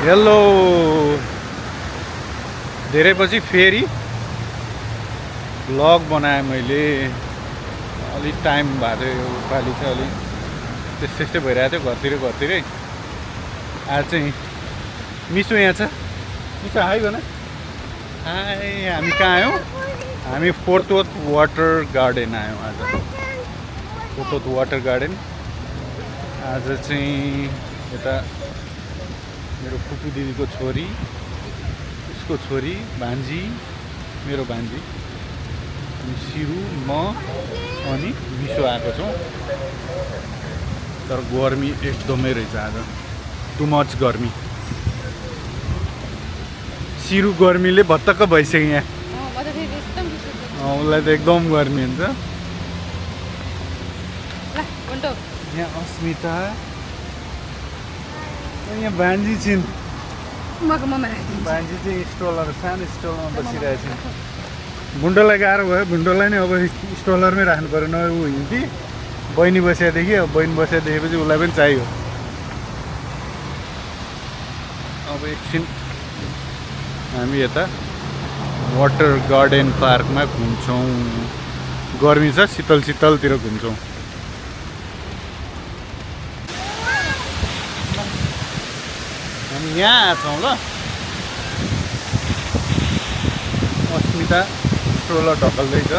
Hello धेरै पछि फेरि ब्लग बनाएँ मैले। अलिक टाइम भएको थियो, यो पालि चाहिँ अलिक त्यस्तै भइरहेको थियो घरतिरै। आज चाहिँ मिसो यहाँ छ। मिसो हाई भन। हाई। हामी कहाँ आयौँ? हामी फोर्थ वाटर गार्डन आयौँ आज। फोर्थ वाटर गार्डन आज चाहिँ यता मेरो फुपू दिदीको छोरी, उसको छोरी, भान्जी, मेरो भान्जी, अनि सिरु, म अनि मिसो आएको छौँ। तर गर्मी एकदमै रहेछ आज, टु मच गर्मी। सिरु गर्मीले भत्तक्क भइसक्यो यहाँ। उसलाई त एकदम गर्मी हुन्छ। यहाँ अस्मिता, यहाँ भान्जी छिन्। भान्जी चाहिँ स्टलर, सानो स्टलमा बसिरहेको छ। भुन्डोलाई गाह्रो भयो, भुन्डोलाई नै अब स्टलरमै राख्नु पऱ्यो, न ऊ हिँड्थी। बहिनी बसियादेखि अब बहिनी बसियादेखि उसलाई पनि चाहियो। अब एकछिन हामी यता वाटर गार्डन पार्कमा घुम्छौँ। गर्मी छ, शीतलतिर घुम्छौँ। हामी यहाँ आएछौँ ल। अस्मिता स्ट्रोलर ढकल्दैछ,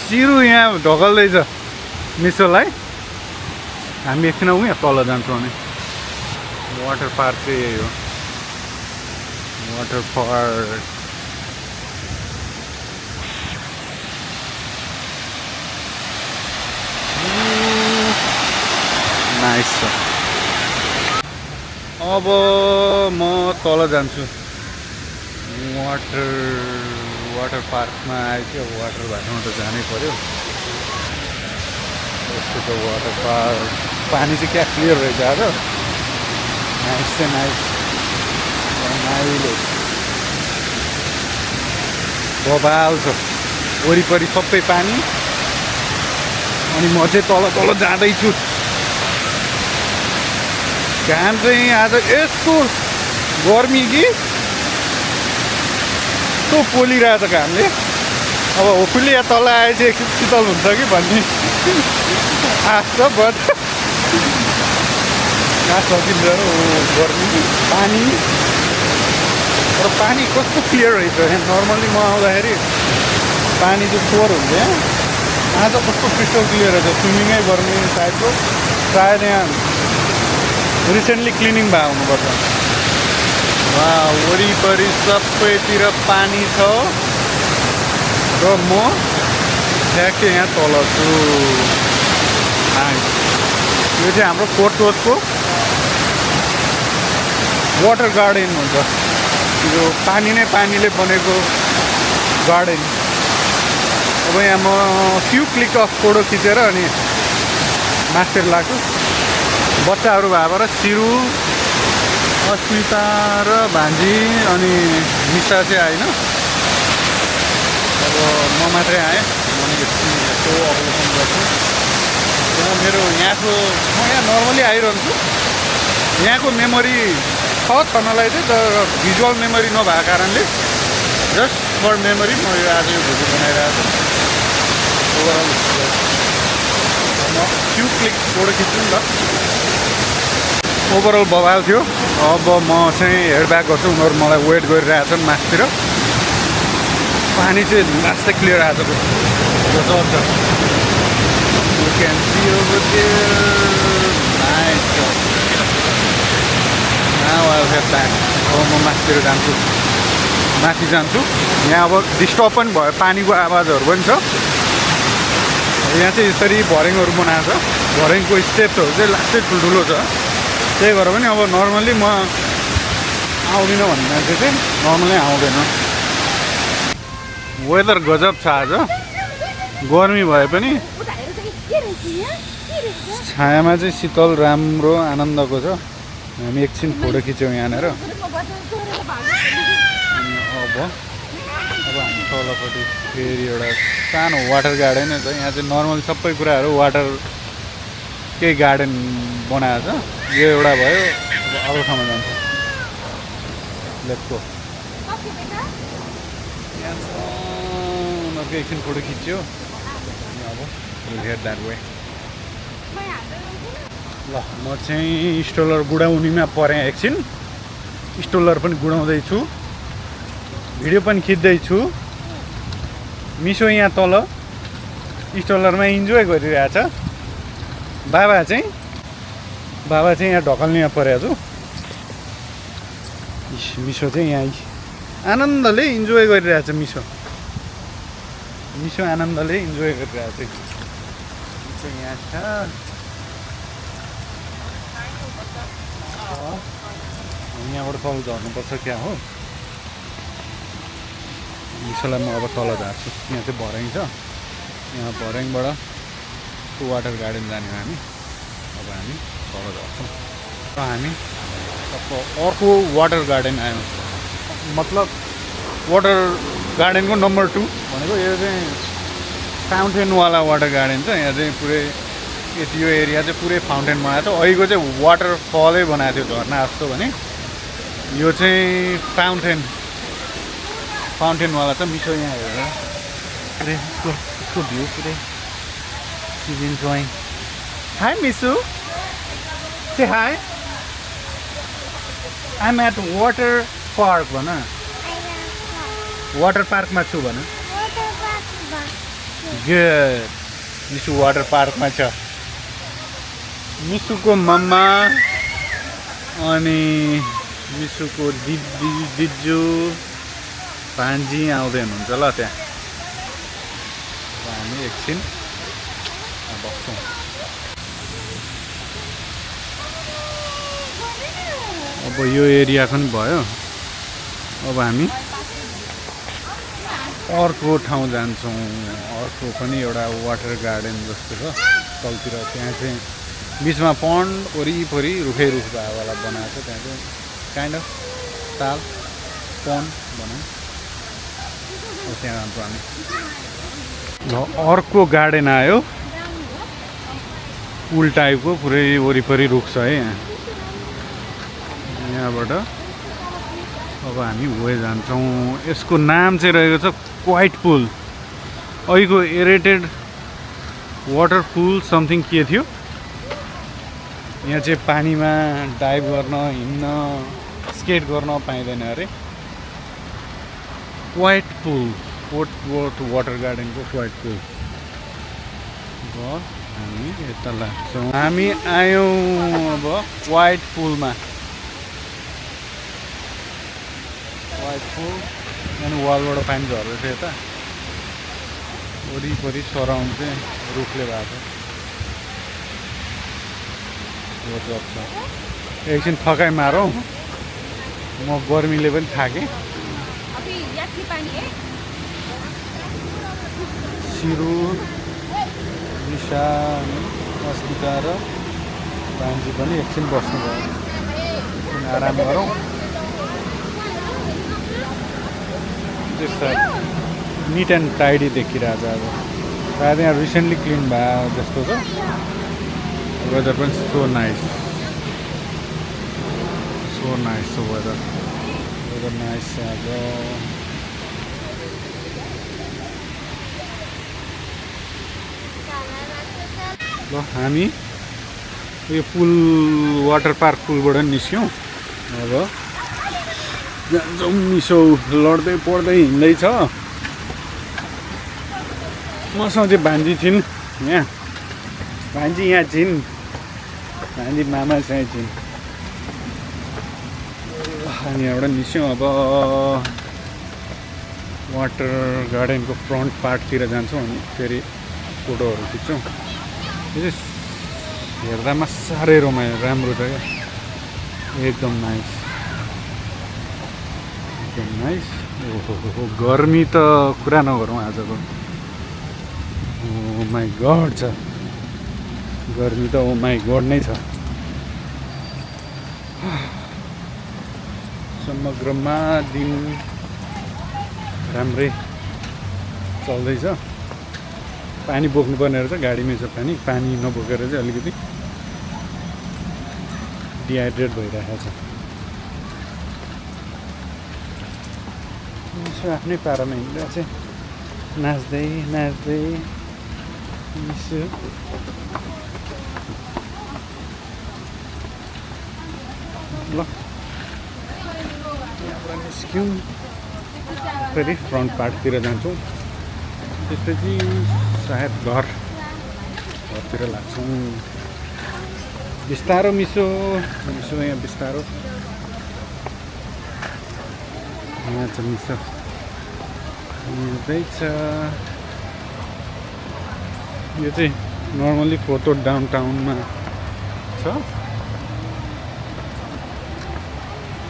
सिरु यहाँ ढकल्दैछ मिसोलाई। हामी एकछिन यहाँ तल जान्छौँ। अनि वाटर पार्क चाहिँ यही हो, वाटर पार्क। नाइस छ। अब म तल जान्छु। वाटर पार्कमा आएछु। अब वाटर भाटमा त जानै पर्यो। यस्तो छ वाटर पार्क। पानी चाहिँ क्या क्लियर रहेछ आज। नाइस चाहिँ नाइस, रमाइलो बबाल छ। वरिपरि सबै पानी। अनि म चाहिँ तल जाँदैछु। घाम चाहिँ आज यस्तो गर्मी कि यस्तो पोलिरहेछ घामले। अब होपफुल्ली यहाँ तल आए चाहिँ एकछिन शीतल हुन्छ कि भन्ने आश छ। बट कहाँ सकिन्छ र गर्मी पानी। तर पानी कस्तो क्लियर रहेछ यहाँ। नर्मल्ली म आउँदाखेरि पानी चाहिँ फोहोर हुन्छ यहाँ। आज कस्तो क्रिस्टल क्लियर रहेछ। स्विमिङै गर्ने टाइपको। सायद यहाँ रिसेन्टली क्लिनिङ भएको हुनुपर्छ। वा, वरिपरि सबैतिर पानी छ र म ठ्याक्कै यहाँ तल छु। यो चाहिँ हाम्रो फोर्थ वाटरको वाटर गार्डन हुन्छ। यो पानी नै पानीले बनेको गार्डन। अब यहाँ म फ्यु क्लिक अफ फोटो खिचेर अनि मास्टर लाग्छु। बच्चाहरू भएर सिरु, अस्मिता र भान्जी अनि मिसा चाहिँ आएन। अब म मात्रै आएँ। म यसो अवलोकन गर्छु। यहाँ मेरो यहाँको, म यहाँ नर्मली आइरहन्छु। यहाँको मेमोरी छनलाई चाहिँ, तर भिजुअल मेमोरी नभएको कारणले जस्ट फर मेमोरी म यो आज यो भिडियो बनाइरहेको छु। ओभरअल म फ्यु क्लिक फोटो खिच्छु नि त। ओभरअल बबाल थियो। अब म चाहिँ हेड ब्याक गर्छु। उनीहरू मलाई वेट गरिरहेछन् मासतिर। पानी चाहिँ लास्टै क्लियर आएको छ। गजब छ। You can see over there. Nice. Now I will get back. अब म माथितिर जान्छु, माथि जान्छु। यहाँ अब डिस्टर्ब पनि भयो, पानीको आवाजहरू पनि छ। यहाँ चाहिँ यसरी भर्याङहरू बनाएको छ। भर्याङको स्टेप्सहरू चाहिँ लास्टै ठुल्ठुलो छ। त्यही भएर पनि अब नर्मल्ली म आउँदिनँ भन्ने मान्छे चाहिँ नर्मली आउँदैन। वेदर गजब छ आज। गर्मी भए पनि छायामा चाहिँ शीतल राम्रो आनन्दको छ। हामी एकछिन फोटो खिच्यौँ यहाँनिर। अनि अब हामी तलपट्टि फेरि एउटा सानो वाटर गार्डन छ। यहाँ चाहिँ नर्मल सबै कुराहरू वाटर केही गार्डन बनाएको छ यो एउटा भयो अब अर्को ठाउँमा जान्छ लेट्स गो यहाँ एकछिन फोटो खिच्यो अब हेड द्याट वे ल म चाहिँ स्टोलर गुडाउनीमा परेँ एकछिन स्टोलर पनि गुडाउँदैछु भिडियो पनि खिच्दैछु मिसो यहाँ तल स्टोलरमा इन्जोय गरिरहेछ बाबा चाहिँ यहाँ ढकल्नेमा परेको छु मिसो चाहिँ यहाँ आनन्दले इन्जोय गरिरहेछ मिसो आनन्दले इन्जोय गरिरहेछ मिसो यहाँ छ यहाँबाट तल झर्नुपर्छ क्या हो मिसोलाई म अब तल झार्छु यहाँ चाहिँ भर्याङ छ यहाँ भर्याङबाट वाटर गार्डन जाने हामी अब हामी तल झर्छौँ र हामी अर्को वाटर गार्डन आयौँ मतलब वाटर गार्डनको नम्बर 2 भनेको यो चाहिँ फाउन्टेनवाला वाटर गार्डन छ यहाँ चाहिँ पुरै यो एरिया चाहिँ पुरै फाउन्टेन बनाएको छ अहिलेको चाहिँ वाटरफलै बनाएको थियो झर्ना जस्तो भने यो चाहिँ फाउन्टेनवाला छ मिसो यहाँ हेरेर पुरै यसको भ्यू पुरै is enjoying hi Misu say hi I'm at water park भन वाटर पार्कमा छु भन गुड मिसु वाटर पार्कमा छ मिसुको मम्मा अनि मिसुको दिदी दिजु भान्जी आउँदै हुनुहुन्छ ल त्यहाँ हामी एकछिन बस्छौँ अब यो एरिया पनि भयो अब हामी अर्को ठाउँ जान्छौँ अर्को पनि एउटा वाटर गार्डन जस्तो छ तलतिर त्यहाँ चाहिँ बिचमा पन्ड वरिपरि रुखै रुख भएवाला बनाएको छ त्यहाँ चाहिँ काइन्ड अफ ताल पन्ड भनौँ त्यहाँ जान्छौँ हामी ल अर्को गार्डन आयो पुल टाइपको पुरै वरिपरि रुख छ है यहाँबाट अब हामी वे जान्छौँ यसको नाम चाहिँ रहेको छ क्वाइट पुल अहिलेको एरेटेड वाटर पुल समथिङ के थियो यहाँ चाहिँ पानीमा डाइभ गर्न हिँड्न स्केट गर्न पाइँदैन अरे क्वाइट पुल वाटर गार्डनको क्वाइट पुल हामी यता लाग्छौँ हामी आयौँ अब क्वाइट पुलमा क्वाइट पुल अनि वालबाट पानी झर्दैछ यता वरिपरि सराउन्ड चाहिँ रुखले भएको छ एकछिन थकाइ मारौँ म गर्मीले पनि थाकेँ सिरु निशा अस्मिता र भान्जी पनि एकछिन बस्नुभयो एकछिन आराम गरौँ त्यस्तो निट एन्ड टाइडी देखिरहेको छ अब प्रायः यहाँ रिसेन्टली क्लिन भयो जस्तो छ वेदर पनि सो नाइस छ वेदर नाइस छ अब ल हामी यो पुल वाटर पार्क पुलबाट निस्क्यौँ अब जान्छौँ मिसो लड्दै पढ्दै हिँड्दैछ मसँग चाहिँ भान्जी छिन् यहाँ भान्जी यहाँ छिन् भान्जी मामासँग छिन् हामी यहाँबाट निस्क्यौँ अब वाटर गार्डनको फ्रन्ट पार्टतिर जान्छौँ अनि फेरि फोटोहरू खिच्छौँ यो चाहिँ हेर्दामा साह्रै राम्रो छ क्या एकदम नाइस ओहो गर्मी त कुरा नगरौँ आजको ओ माई गड छ गर्मी त ओ माई गड नै छ समग्रमा दिन राम्रै चल्दैछ पानी बोक्नुपर्ने रहेछ गाडीमै छ पानी नबोकेर चाहिँ अलिकति डिहाइड्रेट भइरहेको छ। मिसो आफ्नै पारामा हिँडेर चाहिँ नाच्दै नाच्दै मिसो ल यहाँबाट निस्क्यौँ, फेरि फ्रन्ट पार्टतिर जान्छौँ, त्यसपछि सायद घरतिर लाग्छौँ। बिस्तारो मिसो यहाँ बिस्तारो यहाँ छ मिसो हिँड्दैछ। यो चाहिँ नर्मली फोटो डाउनटाउनमा छ।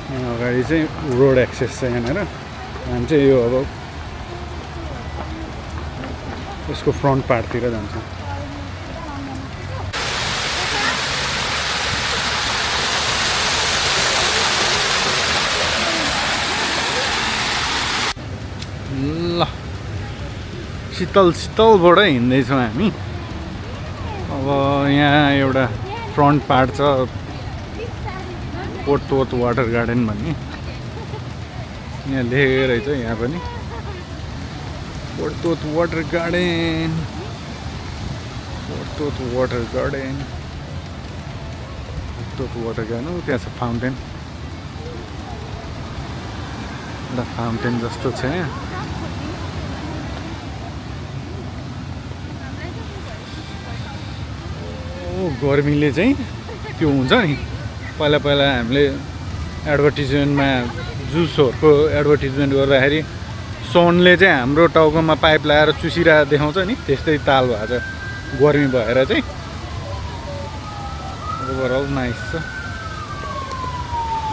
यहाँ अगाडि चाहिँ रोड एक्सेस छ यहाँनिर। हामी चाहिँ यो अब यसको फ्रन्ट पार्टतिर जान्छौँ। ल शीतलबाट हिँड्दैछौँ हामी। अब यहाँ एउटा फ्रन्ट पार्ट छ पोर्ट वाटर गार्डन भन्ने, यहाँ लेखेको रहेछ यहाँ पनि port water garden, port water garden. त्यहाँ छ फाउन्टेन, एउटा फाउन्टेन जस्तो छ यहाँ। गर्मीले चाहिँ त्यो हुन्छ नि, पहिला हामीले एडभर्टिजमेन्टमा जुसहरूको एडभर्टिजमेन्ट गर्दाखेरि सनले चाहिँ हाम्रो टाउकोमा पाइप लगाएर चुसिरहेको देखाउँछ नि, त्यस्तै ताल भएको छ गर्मी भएर चाहिँ। ओभरअल नाइस छ।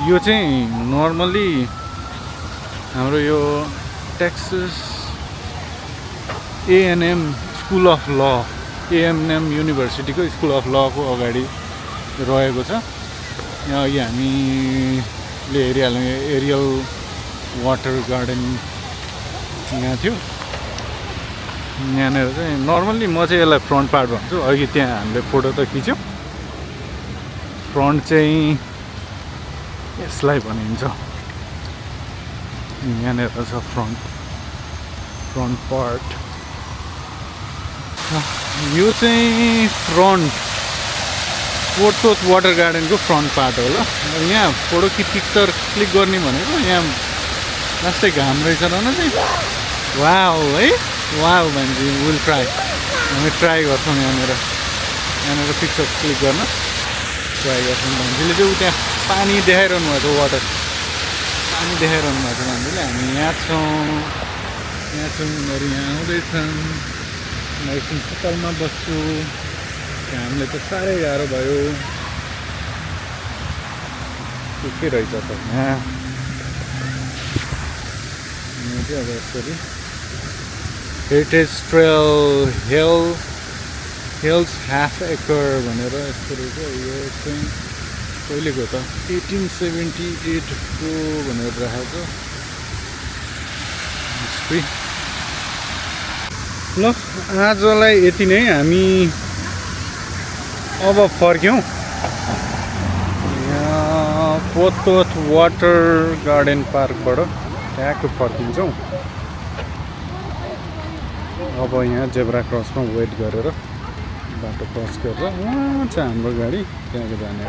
यो चाहिँ नर्मली हाम्रो यो टेक्सास A&M स्कुल अफ ल, A&M युनिभर्सिटीको स्कुल अफ लको अगाडि रहेको छ। यहाँ अघि हामीले हेरिहाल्यौँ एरियल वाटर गार्डन यहाँ थियो। यहाँनिर चाहिँ नर्मल्ली म चाहिँ यसलाई फ्रन्ट पार्ट भन्छु। अघि त्यहाँ हामीले फोटो त खिच्यौँ, फ्रन्ट चाहिँ यसलाई भनिन्छ। यहाँनिर छ फ्रन्ट पार्ट। यो चाहिँ फ्रन्ट पोर्ट वाटर गार्डनको फ्रन्ट पार्ट हो। ल यहाँ फोटो पिक्चर क्लिक गर्ने भनेको यहाँ लास्टै घाम रहेछ र चाहिँ वाउ है, वाउ भन्छ। विल ट्राई, हामी ट्राई गर्छौँ यहाँनिर पिक्चर क्लिक गर्न ट्राई गर्छौँ। मान्छेले चाहिँ त्यहाँ पानी देखाइरहनु भएको छ, वाटर पानी देखाइरहनु भएको छ मान्छेले। हामी यहाँ छौँ उनीहरू यहाँ आउँदैछन्। म एकछिन शीतलमा बस्छु, घामले त साह्रै गाह्रो भयो। के रहेछ त यहाँ चाहिँ अब यसरी हेरिटेज ट्रेल हिल्स हाफ एकर भनेर यस्तो रहेछ। यो चाहिँ कहिलेको त 1878 को भनेर राखेको छ हिस्ट्री। ल आजलाई यति नै, हामी अब फर्क्यौँ यहाँ पोर्ट वाटर गार्डन पार्कबाट ट्याक्क फर्किन्छौँ। अब यहाँ जेब्रा क्रसमा वेट गरेर बाटो क्रस गरेर उहाँ छ हाम्रो गाडी, त्यहाँको जाने।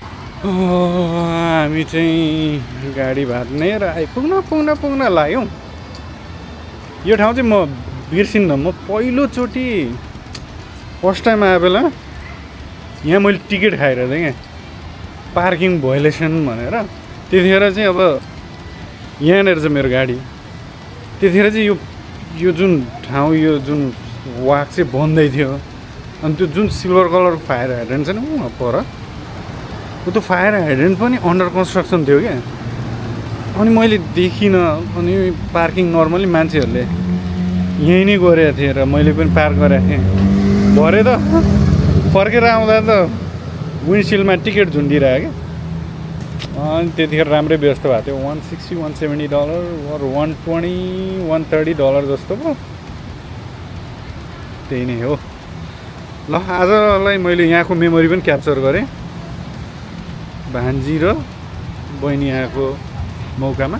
हामी चाहिँ गाडी भाँच्ने र आइपुग्न लाग्यौँ। यो ठाउँ चाहिँ म बिर्सिन्न। म पहिलोचोटि फर्स्ट टाइम आए बेला यहाँ मैले टिकट खाएर थिएँ क्या, पार्किङ भोइलेसन भनेर। त्यतिखेर चाहिँ अब यहाँनिर चाहिँ मेरो गाडी, त्यतिखेर चाहिँ यो जुन ठाउँ, यो जुन वाक चाहिँ बन्दै थियो। अनि त्यो जुन सिल्भर कलरको फायर हाइड्रेन्ट छ नि उहाँ पर, त्यो फायर हाइड्रेन्ट पनि अन्डर कन्स्ट्रक्सन थियो क्या। अनि मैले देखिनँ। अनि पार्किङ नर्मली मान्छेहरूले यहीँ नै गरेको थिएँ र मैले पनि पार्क गरेको थिएँ। भरे त फर्केर आउँदा त विन्डसिल्डमा टिकट झुन्डिरहेको क्या। अनि त्यतिखेर राम्रै व्यस्त भएको थियो। $160-170 or $120-130 जस्तो पो, त्यही नै हो। ल आजलाई मैले यहाँको मेमोरी पनि क्याप्चर गरेँ। भान्जी र बहिनी आएको मौकामा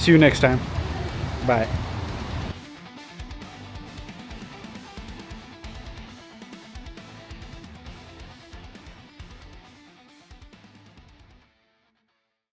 see you next time by